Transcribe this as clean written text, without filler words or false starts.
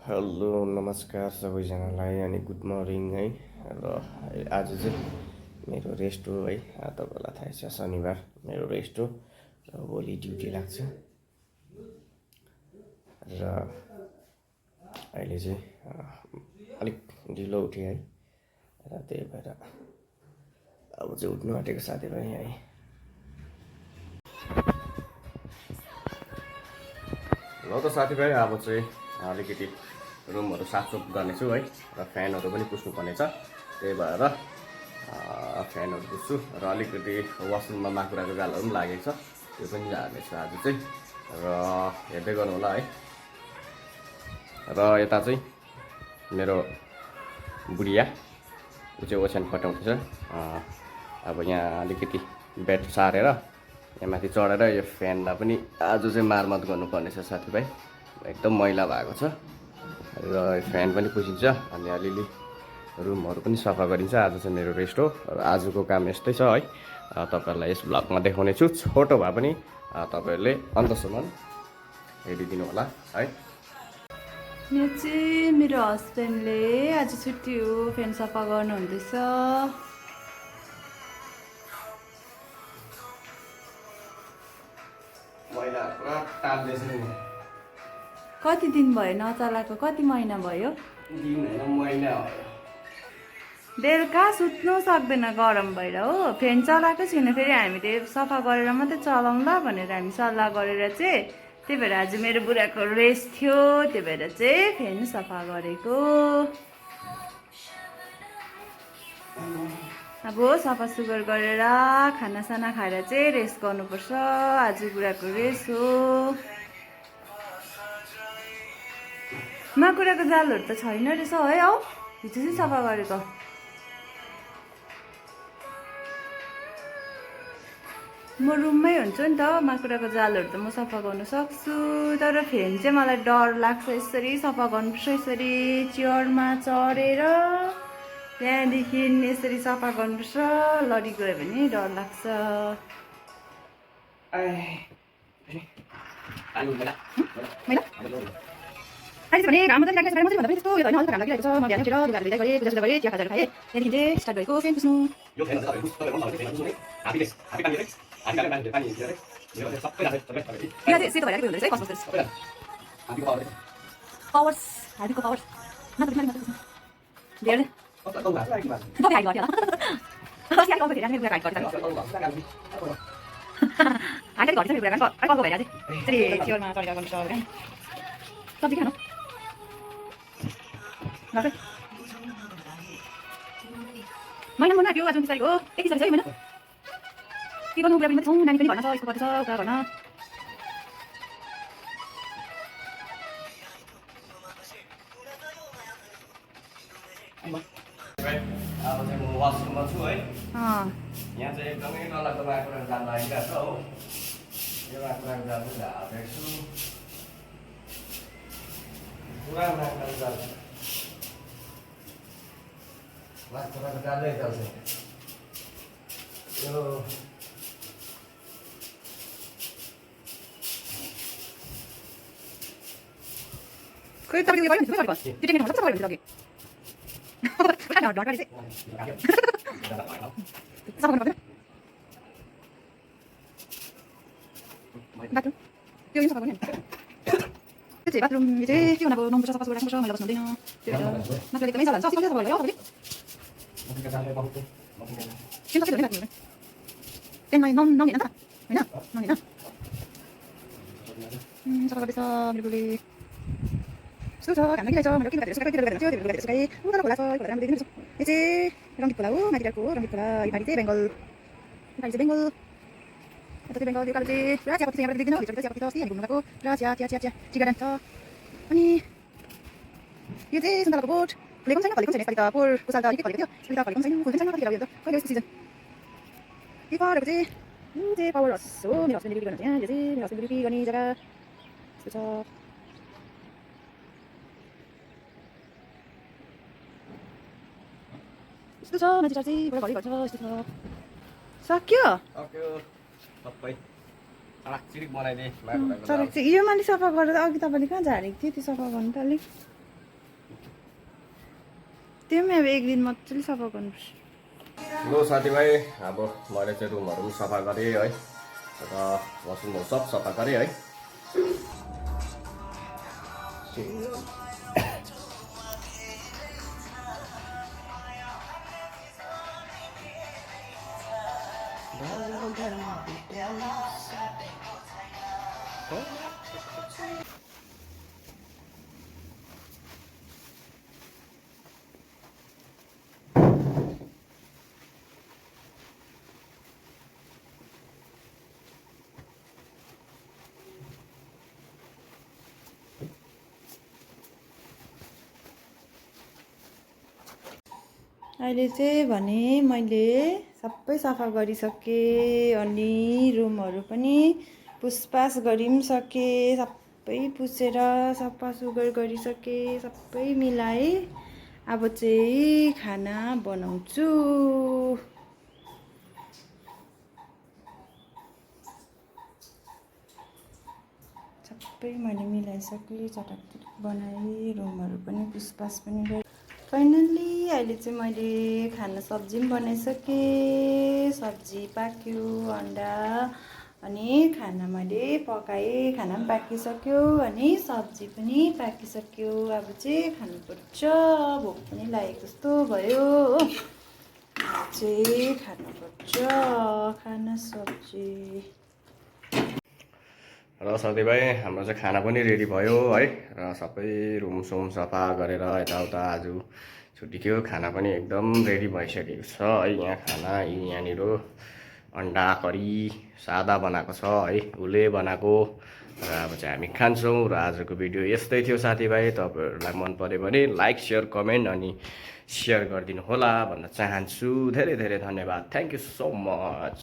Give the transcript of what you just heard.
Hello नमस्कार सबैजनालाई अनि गुड मर्निङ है। र आज चाहिँ मेरो रेस्ट हो है। तपाईँलाई थाहै छ शनिबार मेरो रेस्ट हो र भोलि ड्युटी लाग्छ। र अहिले चाहिँ अलिक ढिलो उठेँ है। र त्यही भएर अब चाहिँ उठ्नु आँटेको साथीभाइ है। ल त साथीभाइ अब चाहिँ अलिकति रुमहरू साफसुफ गर्नेछु है। र फ्यानहरू पनि पुस्नुपर्ने छ, त्यही भएर फ्यानहरू पुस्छु। र अलिकति वासरुममा माकुराको जालहरू पनि लागेको छ, त्यो पनि झार्नेछु आज चाहिँ। र हेर्दै गर्नु होला है। र यता चाहिँ मेरो बुढिया ऊ चाहिँ ओछ्यान फटाउँदैछ। अब यहाँ अलिकति बेड सारेर यहाँ माथि चढेर यो फ्यानलाई पनि आज चाहिँ मर्मत गर्नुपर्ने छ साथीभाइ, एकदम मैला भएको छ। र फ्यान पनि पुसिन्छ अनि अलिअलि रुमहरू पनि सफा गरिन्छ। आज चाहिँ मेरो रेस्ट हो र आजको काम यस्तै छ है। तपाईँहरूलाई यस भ्लगमा देखाउने छु, छोटो भए पनि तपाईँहरूले अन्तसम्म हेरिदिनु होला है। यो चाहिँ मेरो हस्बेन्डले आज छुट्टी हो, फ्यान सफा गर्नुहुँदैछ। कति दिन भयो नचलाएको? कति महिना भयो? बेलुका सुत्नु सक्दैन गरम भएर हो। फ्यान चलाएको छैन, फेरि हामीले सफा गरेर मात्रै चलाउँला भनेर हामी सल्लाह गरेर चाहिँ, त्यही भएर आज मेरो बुढाको रेस्ट थियो, त्यही भएर चाहिँ फ्यान सफा गरेको। अब सफा सुग्घर गरेर खानासाना खाएर चाहिँ रेस्ट गर्नुपर्छ। आज बुढाको रेस्ट हो। माकुराको जालहरू त छैन रहेछ है। औ हिजो चाहिँ सफा गरेको। म रुममै हुन्छु नि त, माकुराको जालहरू त म सफा गर्नु सक्छु, तर फ्यान चाहिँ मलाई डर लाग्छ। यसरी सफा गर्नुपर्छ, यसरी चेयरमा चढेर त्यहाँदेखि यसरी सफा गर्नुपर्छ। लडी गयो भने डर लाग्छ। अहिले भने घाम मात्रै लागिरहेको छ, मात्रै भन्दा पनि त्यस्तो यो होइन, हल्का घाम लागिरहेको छ। म बिहान उठेर लुगाहरू धुँदै गरेँ, पूजा गरेँ, चिया खाजाहरू खाएँ, त्यहाँदेखि चाहिँ स्टार्ट गरेको फ्यान पुस्नु। यहाँ चाहिँ सेतो भइरहेको हुँदो रहेछ है, कस्तो पावर्स हार्दिकको पावर्स मात्र धेरै तपाईँ हाइट गर्थ्यो होला। अस्ति अलिक फेरि मेरो हाइट गर्थ्यो, हाइट अलिक घट्छ मेरो कुरा अलिक अल्को भइरहेको थियो। यसरी चेयरमा चढेर गर्नुपर्छ। सब्जी खानु महिना महिना त्यो आज 29 तारिक हो, 31 तारिक है महिना। के गर्नु, बुढा पनि छौँ, नानी पनि घरमा छ, स्कुल पढ्दैछ उता घरमा। अब चाहिँ म वासरुममा छु है। यहाँ चाहिँ एकदमै नलाग्दो माकुराको जाल लागिरहेको छ हो। यो माकुराको जाल चाहिँ झारेको छु, पुरा माकुराको जाल, माकुराको जालै जाल छ यो। खोइ तपाईले उयो गर्नु नि, त्यो टेक्निक सक्छ भयो भने डर डर चाहिँ सफा गर्नु पर्दैन। बाथरुम त्यो सफा गर्ने त्यो चाहिँ बाथरुम यो चाहिँ के भनेको नुहाउनुपर्छ, सफा सुग्घर राख्नुपर्छ, मैला बस्नु हुँदैन। त्यो भएर मात्र एकदमै सफा सफा सफा भयो तपाईँले किन सफा गर्ने त्यहाँ नहुँदैन त होइन, नहुँदैन। सफा गर्दैछ मेरो बुढीले। यस्तो छ घाम लागिरहेछ, मेरो किन सुकाइ उता खोला छ, खोला राम्रो देखिन्छ। यो चाहिँ रङ्गित खोला हो, माथिको हो रङ्गित खोला। यो पारि चाहिँ बेङ्गल, यो पारि चाहिँ बेङ्गल, यता चाहिँ बेङ्गल। यो कालो चाहिँ पुरा चियापत्ती छ, यहाँबाट देख्दैन। भित्रबाट चियापत्ती छ, अस्ति हामी घुम्नु गएको, पुरा चिया चिया चिया चिया टी गार्डन छ। अनि यो चाहिँ सुन्तलाको बोट, फुलेको पनि छैन फलेको पनि छैन। यसपालि त पोहोरको साल त अलिकति फलेको थियो, यसपालि त फलेको पनि छैन, फुल पनि छैन। कतिखेर उयो त कहिले यस्तो सिजन। यो परेको चाहिँ यो चाहिँ पावर हाउस हो, मेरो हस्बेन्डले ड्युटी गर्नुहुन्छ यहाँ। यो चाहिँ मेरो हस्बेन्डले ड्युटी गर्ने जग्गा यस्तो छ। यस्तो छ माथि चाहिँ पुरा घरि गर्छ, यस्तो छ। सक्यो सबै सडक चिरिक बनाइदिए। सडक चाहिँ यो मैले सफा गरेर अघि तपाईँले कहाँ झारेको थियो त्यो सफा गर्नु त अलिक त्यो पनि अब एक दिन मजाले सफा गर्नुपर्छ। लो साथीभाइ अब मैले चाहिँ रुमहरू पनि सफा गरेँ है र वासरुमहरू सब सफा गरेँ है। अहिले चाहिँ भने मैले सबै सफा गरिसकेँ अनि रुमहरू पनि पुसपास गरि पनि सकेँ। सबै पुसेर सफा सुग्घर गरिसकेँ, सबै मिलाएँ। अब चाहिँ खाना बनाउँछु। सबै मैले मिलाइसकेँ, चटक बनाएँ, रुमहरू पनि पुसपास पनि गरेँ। फाइनल्ली अहिले चाहिँ मैले खाना सब्जी पनि बनाइसकेँ। सब्जी पाक्यो, अन्डा अनि खाना मैले पकाएँ, खाना पनि पाकिसक्यो अनि सब्जी पनि पाकिसक्यो। अब चाहिँ खानुपर्छ, भोक पनि लागेको जस्तो भयो हो। अब चाहिँ खानुपर्छ खाना सब्जी। र साथीभाइ हाम्रो चाहिँ खाना पनि रेडी भयो है र सबै रुम सुम सफा गरेर यताउता आज छुट्टी थियो। खाना पनि एकदम रेडी भइसकेको छ है। यहाँ खाना यहाँनिर अन्डा करी सादा बनाएको छ है, उले बनाएको र अब चाहिँ हामी खान्छौँ। र आजको भिडियो यस्तै थियो साथीभाइ। तपाईँहरूलाई मन पऱ्यो भने लाइक सेयर कमेन्ट अनि सेयर गरिदिनु होला भन्न चाहन्छु। धेरै धेरै धन्यवाद। Thank you so much.